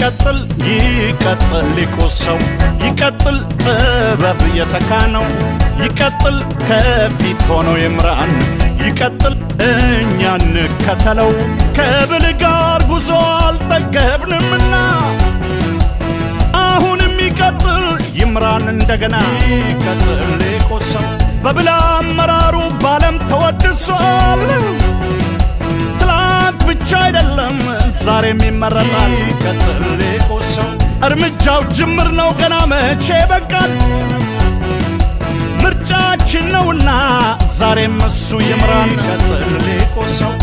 ይቀጥል ይቀጥል ሊቁ ሰው ይቀጥል ጥበብ የተካነው ይቀጥል ከፊት ሆኖ ይምራን ይቀጥል እኛ እንከተለው ከብል ጋር ጉዞ አልጠገብንምና አሁንም ይቀጥል ይምራን እንደገና ይቀጥል ሊቁ ሰው በብላ አመራሩ ባለም ተወድሷል ትላንት ብቻ አይደለም ዛሬም ይመረጣል ይቀጥል ሊቁ ሰው እርምጃው ጅምር ነው ገና መቼ በቃል ምርጫችን ነውና ዛሬም እሱ ይምራን ይቀጥል ሊቁ ሰው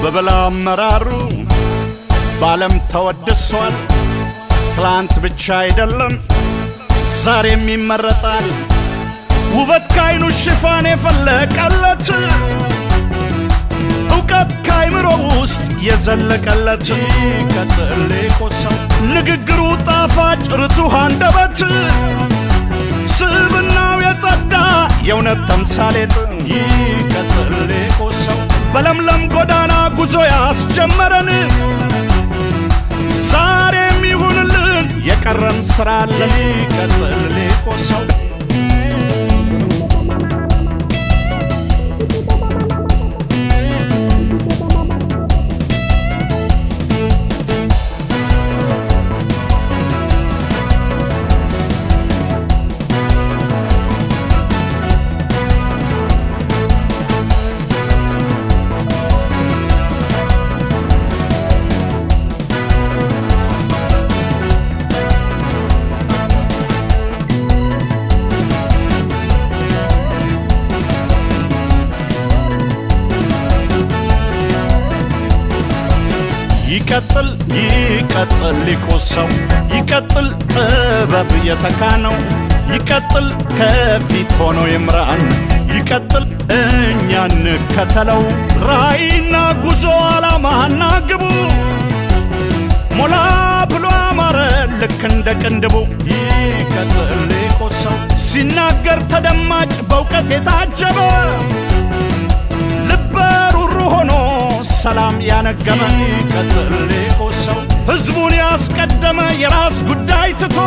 በበላ አመራሩ ባለም ተወድሷል ትላንት ብቻ አይደለም ዛሬም ይመረጣል ውበት ካይኑ ሽፋን የፈለቀለት ዕውቀት ካይምሮ ውስጥ የዘለቀለት ይቀጥል ሊቁ ሰው ንግግሩ ጣፋጭ ርቱዕ አንደበት ስብናው የጸዳ የእውነት ተምሳሌት ይቀጥል ሊቁ ሰው በለምለም ጎዳና ጉዞ ያስጀመረን ዛሬም ይሁንልን የቀረን ስራ አለ ይቀጥል ሊቁ ሰው ይቀጥል ይቀጥል ሊቁ ሰው ይቀጥል ጥበብ የተካነው ይቀጥል ከፊት ሆኖ ይምራን ይቀጥል እኛ እንከተለው ራዕይና ጉዞ ዓላማና ግቡ ሞላ ብሎ አማረ ልክ እንደ ቅንድቡ ይቀጥል ሊቁ ሰው ሲናገር ተደማጭ በእውቀት የታጀበ ልበ ሩህሩህ ሆኖ ሰላም ያነገበ ይቀጥል ሊቁ ሰው ሕዝቡን ያስቀደመ የራስ ጉዳይ ትቶ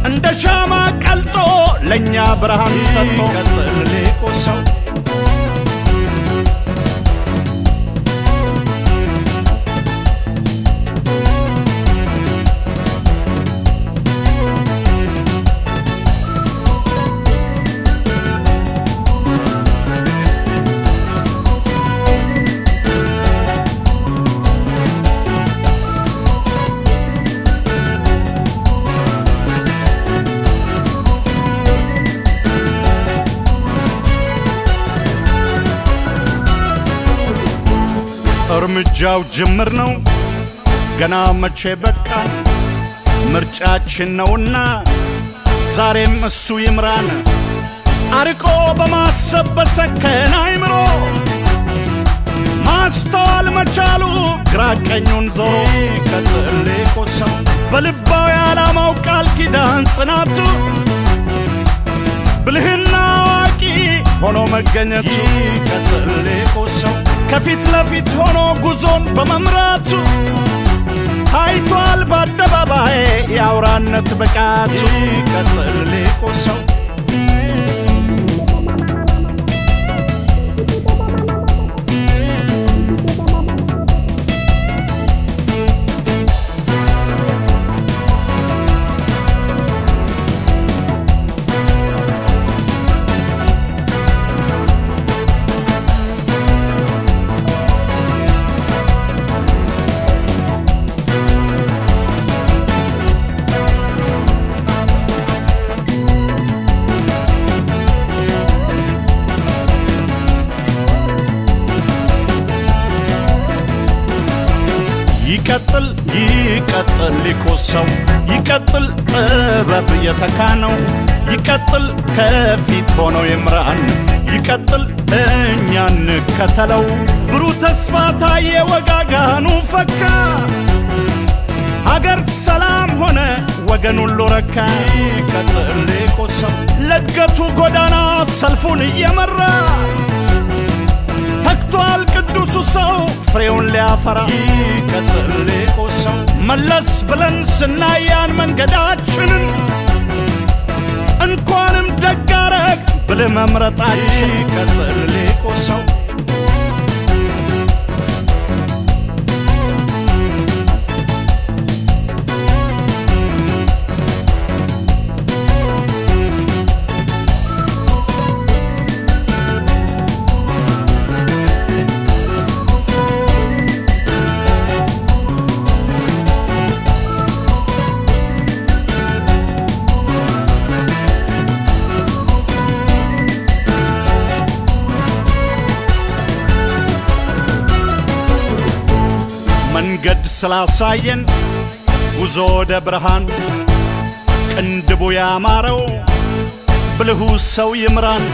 እንደ ሻማ ቀልጦ ለኛ ብርሃን ሰጥቶ ይቀጥል ሊቁ ሰው እርምጃው ጅምር ነው ገና መቼ በቃ ምርጫችን ነውና ዛሬም እሱ ይምራን አርቆ በማሰብ በሰከነ አይምሮ ማስተዋል መቻሉ ግራ ቀኙን ዞሮ ይቀጥል ሊቁ ሰው በልባዊ ዓላማው ቃል ኪዳን ጽናቱ ብልህና አዋቂ ሆኖ መገኘቱ ይቀጥል ሊቁ ሰው ከፊት ለፊት ሆኖ ጉዞን በመምራቱ ታይቷል በአደባባይ የአውራነት ብቃቱ ይቀጥል ሊቁ ሰው ይቀጥል ይቀጥል ሊቁ ሰው፣ ይቀጥል ጥበብ የተካነው፣ ይቀጥል ከፊት ሆኖ ይምራን፣ ይቀጥል እኛ እንከተለው። ብሩህ ተስፋ ታየ፣ ወጋጋኑ ፈካ፣ ሀገር ሰላም ሆነ፣ ወገን ሁሉ ረካ። ይቀጥል ሊቁ ሰው ለእድገቱ ጎዳና ሰልፉን እየመራ ተግቷል ቅዱሱ ሰው ፍሬውን ሊያፈራ። ይቀጥል ሊቁ ሰው መለስ ብለን ስናያን መንገዳችንን እንኳንም ደግ አረግ ብልህ መምረጣችን። ይቀጥል ሊቁ ሰው። መንገድ ስላሳየን ጉዞ ወደ ብርሃን፣ ቅንድቡ ያማረው ብልሁ ሰው ይምራን።